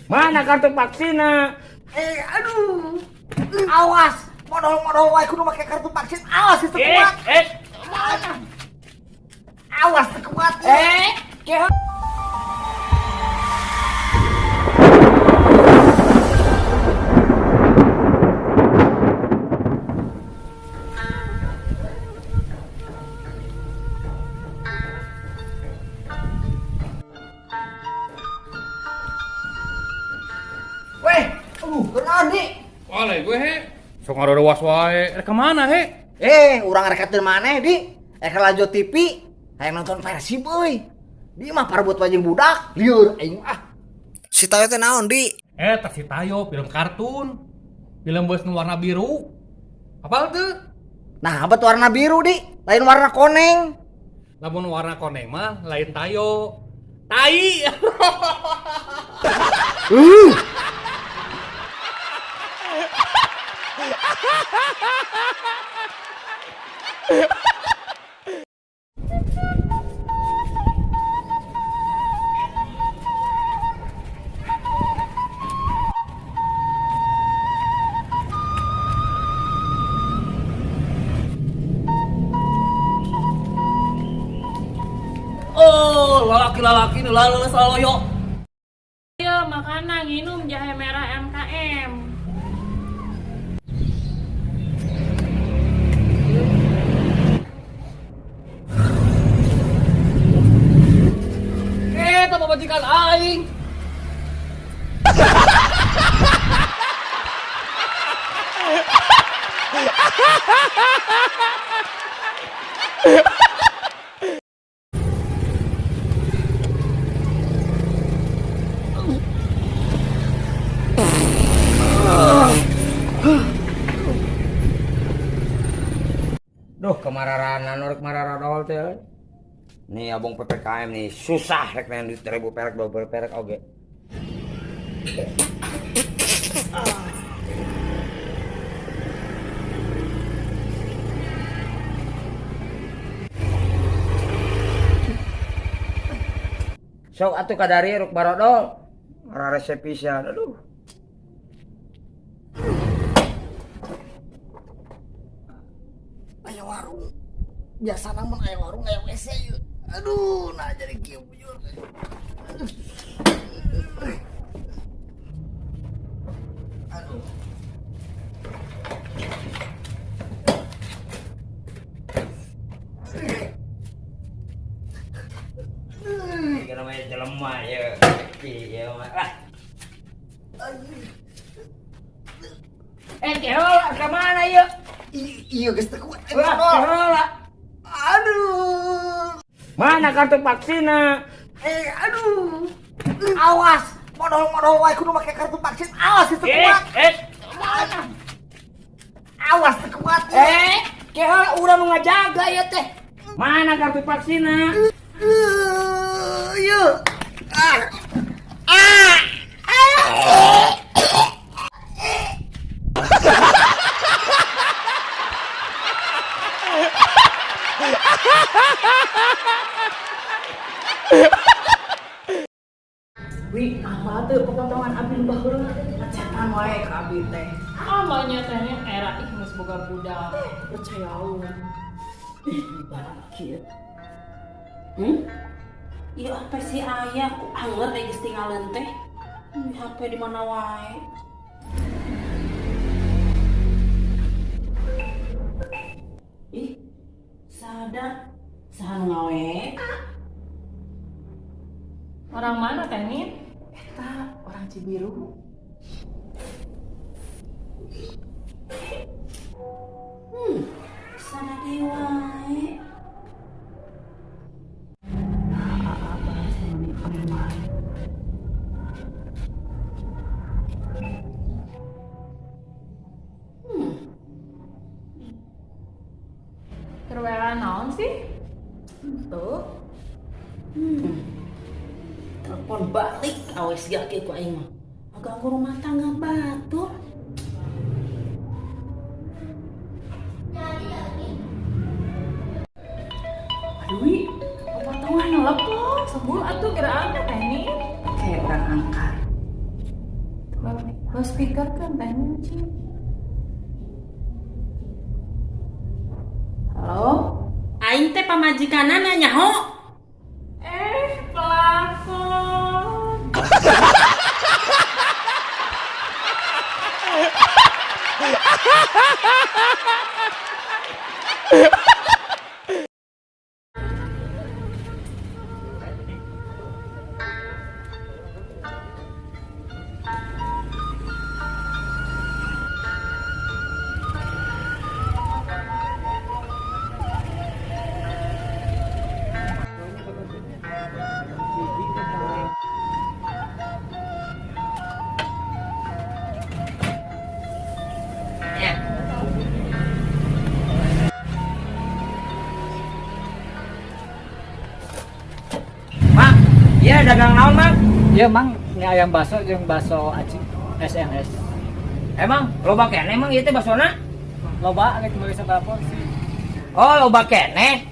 Mana kartu vaksinnya? Eh, aduh. Awas, modal-modal wae kudu make kartu vaksin. Awas itu Eh, kuat. eh, Awas teu kuat. eh, keho. Weh, aduh, kunaon di? Waleh gue he. Sok ngaruruas wae. Rek kemana he? Eh, urang rek teu maneh di. Rek lanjut TV, hayang nonton Persib euy. Di mah parebut wae jeung budak, lieur aing ah. Si Tayo teh naon di? Eh, tak si Tayo film kartun. Film bus nu warna biru. Apal tuh? Nah, abet warna biru di, lain warna koneng. Lamun warna koneng mah lain Tayo. Tai. Oh, lalaki-lalaki nu lalu saloyo. Iya, makanan nginum jahe merah MKM. Eh, tah pamajikan aing. Duh, kemararanan rek mararadol teh. Euy. Nih abong PPKM nih susah rek main duit 1000 perek 2000 perek oge. Sok atuh kadari ruk barodol. Rarese pisan. Aduh. Aya warung. Biasana mun aya warung aya WC ieu. Aduh, nah jadi kieu bujur. Aduh. Ini namanya jelema ya. Iya mah. Lah. Eh, keho ka mana ieu? Iya geus teu kuat. Wah, keho lah. Aduh. Mana kartu vaksinnya? Eh, aduh. Awas, modal-modal wae kudu make kartu vaksin. Awas itu Eh, kuat. eh, Awas teu kuat. eh, keho urang nu ngajaga ieu teh. Mana kartu vaksinnya? Iya. Ah. Ah. Ah. Wi, apa tuh pepotongan abi nu baheula ngecetan wae ka abi teh. Ah, maunya tehnya era ih geus boga budak. Percayaun. Ih, barang kieu. Hmm? Ieu apa sih ayah ku anger aya geus tinggalin teh. HP di mana wae? Ih, sada saha nu ngawe? Orang mana teh Nin? Eta orang Cibiru. Sada deui wae. Nah, abah sama preman. Keur WA naon sih? Tuh. Telepon balik awes gak ku aing mah. Ganggu rumah tangga batur. Aduh, Wi, Pepotongan nelpon. Sebul atuh geraannya teh Nin. Kayak orang angkat. Loudspeaker kan teh Cing. Halo? Aing teh pamajikanana nyaho. Pelakon. Iya dagang naon, Mang? Iya, Mang, ini ayam bakso jeung bakso aci SNS. Emang loba keneh emang ieu teh basona? Loba rek meuli sabaraha porsi. Oh, loba keneh.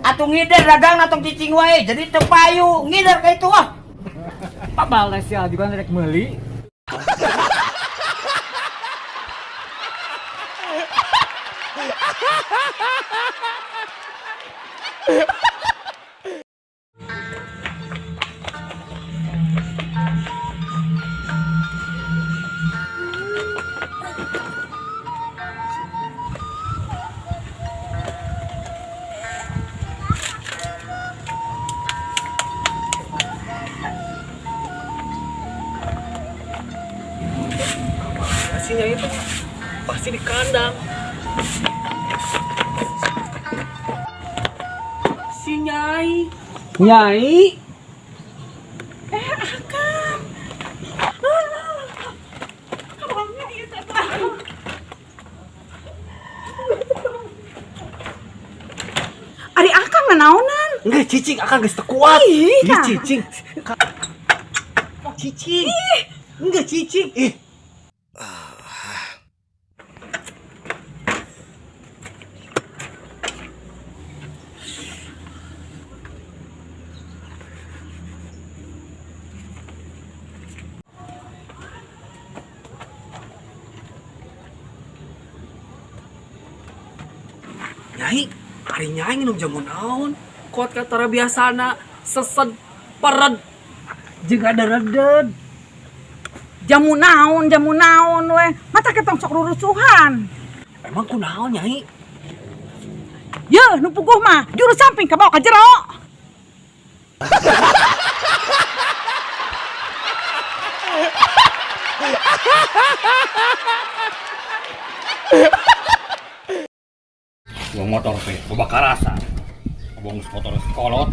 Atuh ngider dagang atong cicing wae, jadi teu payu, ngider ka itu ah. Pabal teh sia juga rek meuli. Pastinya itu pasti di kandang. Si Nyai. Nyai. Akang. Ari akang nanaonan? Enggak cicing, akang geus teu kuat. Ih, Ih, cicing. Cicing. Enggak cicing. Ih. Nyai, ari nyai nginum jamu naon? Kuat katara biasana, sesed, pered, jeung ada reded. Jamu naon we. Mata ketong sok rurusuhan. Emang kunaon Nyai? Yeuh, nu puguh mah jurus samping kabawa ka jero. Gua motor teh, loba karasa. Abong motor sekolot.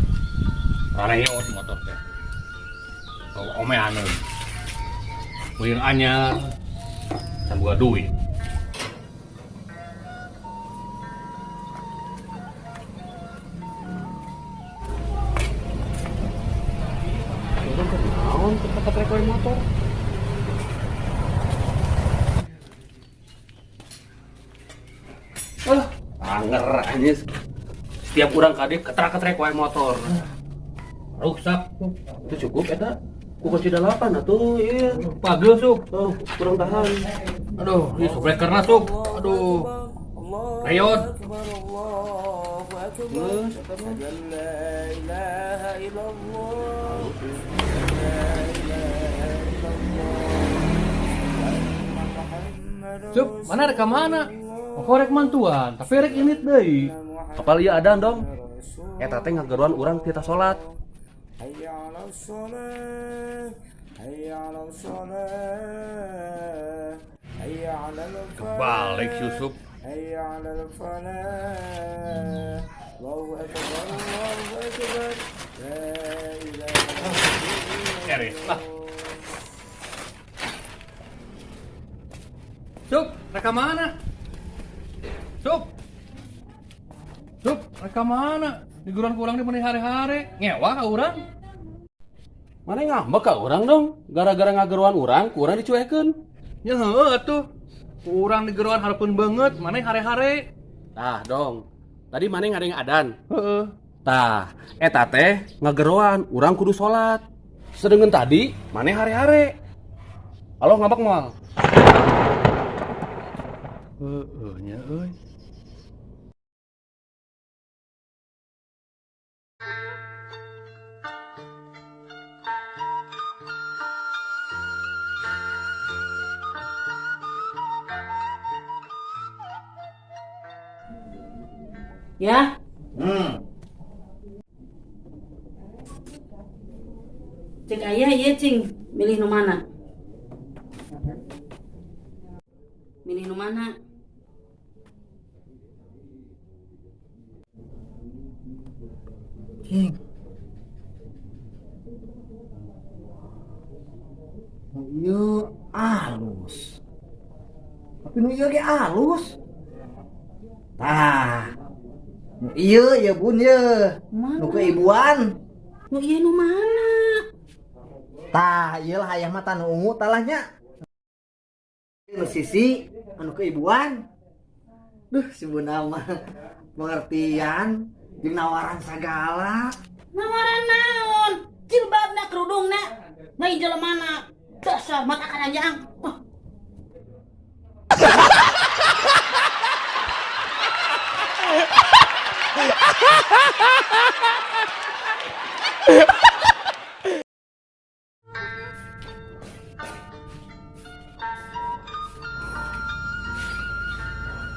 Rareot motor teh. Bawa omeaneun. Beuyeung anyar. Can boga duit. Naon tetep rek motor? Anger anjir. Setiap urang kade ketrek-ketrek wae motor. Rusak. Itu cukup eta. Ku kunci 8 atuh ieu. Pagel Sup. Oh, kurang tahan. Aduh, ieu sobrekerna Sup. Aduh. Reyot. Geus eta mah. Sup, mana rek ka mana? Pokok rek mantuan, tapi rek init deui. Kapal ieu adan dong. Eta teh ngageruan urang tita salat. Kebalik Yusuf. Eris lah. Sup, rek ka mana? Sup. Sup, rek ka mana? Diguran kurang di mana hari-hari. Ngewa ka urang. Mana ngambek ka urang dong? Gara-gara ngageruan urang, ku urang dicuekeun. Ya heueuh atuh. Ku urang digeruan hareupeun beungeut, maneh hare-hare. Tah dong. Tadi maneh ngadeng adan. Heeh. Tah, eta teh ngageroan, urang kudu salat. Sedengeun tadi maneh hare-hare. Halo ngambek moal? Heeh nya euy. Ya. Cek ayah ieu cing, milih nu mana? Milih nu mana? Cing. Nu ieu alus. Tapi nu ieu ge alus. Tah. Nu ieu ya bun ye. Mana? Nu keibuan. Nu ieu nu mana? Tah, ieu lah ayah mah tah nu ungu talahnya. Nu sisi anu keibuan. Duh, si bunda mah pengertian jeung nawaran sagala. Nawaran naon? Jilbabna kerudungna. Lain jelemana. Dasar mata karanjang. Wah.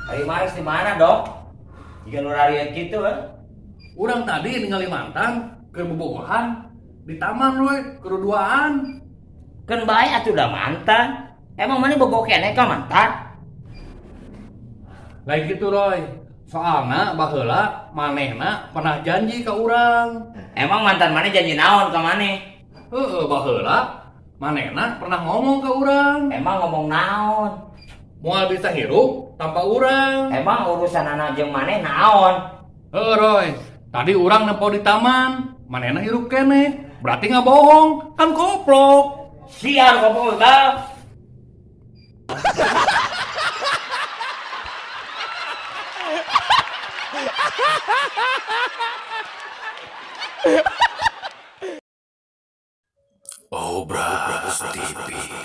Ari Maris di mana, Dok? Jika nu rarian kitu, eh. Urang tadi ningali mantan keur bobogohan di taman we keur duaan. Keun bae atuh da mantan. Emang mana bogoh keneh ka mantan? Lain kitu Roy. Soalna baheula manehna pernah janji ka urang. Emang mantan maneh janji naon ka maneh? Heeh, baheula manehna pernah ngomong ka urang. Emang ngomong naon? Moal bisa hirup tanpa urang. Emang urusan anak jeung maneh naon? Heeh Roy, tadi urang nempo di taman, manehna hirup keneh. Berarti nggak bohong, kan koplok. Siar koplok dah. Obras TV.